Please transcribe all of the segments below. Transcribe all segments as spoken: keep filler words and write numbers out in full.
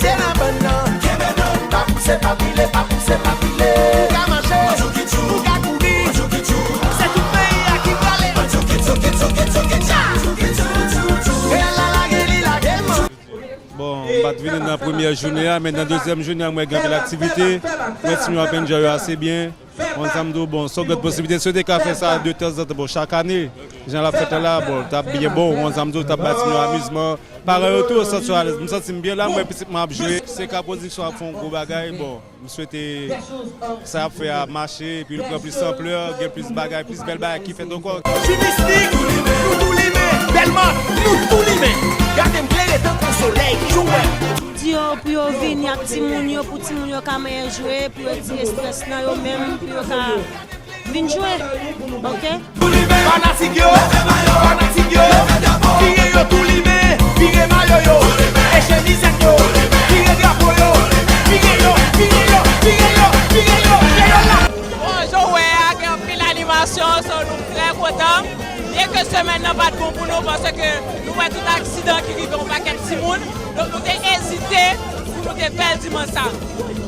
Kenbe nan, kenbe nan, pa pouse, pa pile, pa pouse, pa pile. Ou ka mache, ou ka kouri, se tout peyi a ki prale. Reyal la lage, li lage man. Bon, m pa t vini nan premyè jounen an, men nan dezyèm jounen an, mwen gen anpil aktivite. Mwen timoun yo ap enjoy yo ase byen. Mwen sa m di w, bon, se yon grenn posiblite. Si yo te ka fè sa de tanzantan, bon, chak ane, jan l ap fèt la, bon, t ap byen bon. Mwen sa m di w, t ap bay timoun yo amizman. Paran yo tou, yo santi yo alèz. M santi m byen la, mwen pitit mwen ap jwe. C K Production ap fè yon gwo bagay, bon. M swete sa y ap fè a mache, epi l pran plis anplè, gen plis bagay, plis bèl bagay ki fèt ankò. Jimistik, nou tou limen, Dèlma, nou tou limen. Gade m klere tankou solèy, jou wè. Di yo pou yo vini ak timoun yo, pou timoun yo ka manyen jwe, pou yo tire estrès nan yo menm, pou yo ka vin jwe. Oke? Fanatik yo, fanatik yo, vire yo tou limen, vire mayo yo, e chemizèt yo, vire drapo yo, vire yo, vire yo, vire yo, vire yo, vire yo la. Bon, jan w wè a, gen anpil animasyon, so nou trè kontan. Byenke semèn nan pa t bon pou nou, paske nou wè tout aksidan ki rive yon pakèt timoun, donk nou te ezite pou nou te fè l dimanch sa.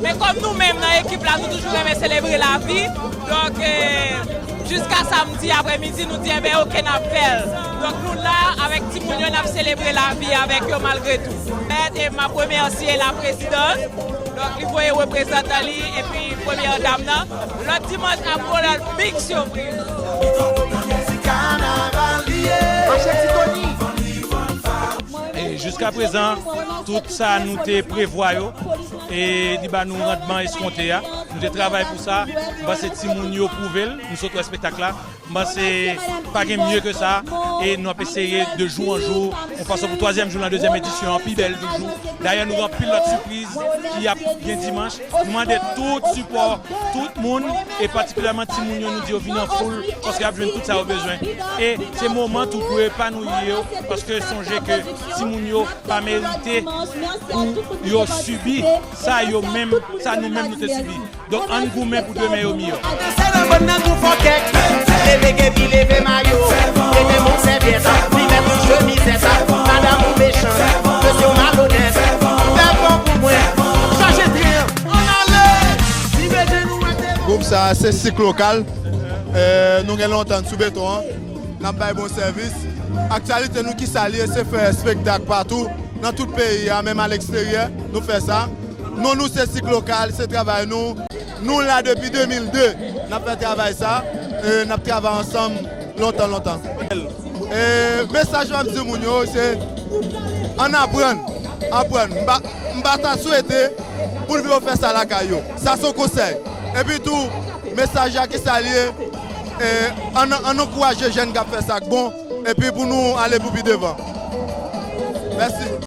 Men kòm nou menm nan ekip la, nou toujou renmen selebre lavi. Donk, eh, jiska samdi aprèmidi, nou di, enben, oke, n ap fè l. Donk, nou la avèk timoun yo, n ap selebre lavi avèk yo malgre tou. Mèt, e m ap remèsye la prezidans. Donk, li voye reprezantan li, epi premyè dam nan. Lòt dimanch, n ap gen yon lòt big sipriz. Mache Ti Tony. E jiska prezan, tout sa nou te prevwa yo, e li ba nou randman eskonte a. Nou te travay pou sa. M panse timoun yo pwouve l. Nou sot wè espektak la. M panse pa gen mye ke sa. E nou ap eseye de jou an jou, yon fason pou twazyèm jou lan, dezyèm edisyon an pi bèl toujou. Dayè, nou gen anpil lòt sipriz ki ap gen dimanch. Nou mande tout sipò tout moun, e patikilyèman timoun yo, nou di yo vin an foul, paske y ap jwenn tout sa yo bezwen. E se moman tou pou epanouyi yo, paske sonje ke timoun yo pa merite pou yo sibi sa yo menm, sa nou menm nou te sibi. Donk, ann goumen pou demen yo miyò. Danse nan bann nan gon fòkèt. Leve kepi, leve mayo. Leve moun sèvyèt. Li mèt ou chemizèt. Madanm ou mechan. Mesye w malonèt. Fè fò pou mwen. Chaje tren an. Ann ale. Li bezwen nou wè devan. Gwoup sa a, se Sik Lokal. Eh, nou gen lontan n sou beton an. N ap bay bon sèvis. Aktyalite nou ki sa l ye, se fè espektak patou, nan tout peyi a, menm aleksteryè, nou fè sa. Non nou se Sik Lokal, se travay nou. Nou la depi de mil de, n ap fè travay sa, e n ap travay ansanm lontan, lontan. E mesaj mwen ap di moun yo, se ann aprann, aprann. M pa, m pa ta swete pou l vin fè sa lakay yo. Sa se yon konsèy. Epi tou, mesaj la ki sa l ye, e ann, ann ankouraje jèn k ap fè sa k bon, epi pou nou ale pou pi devan. Mèsi.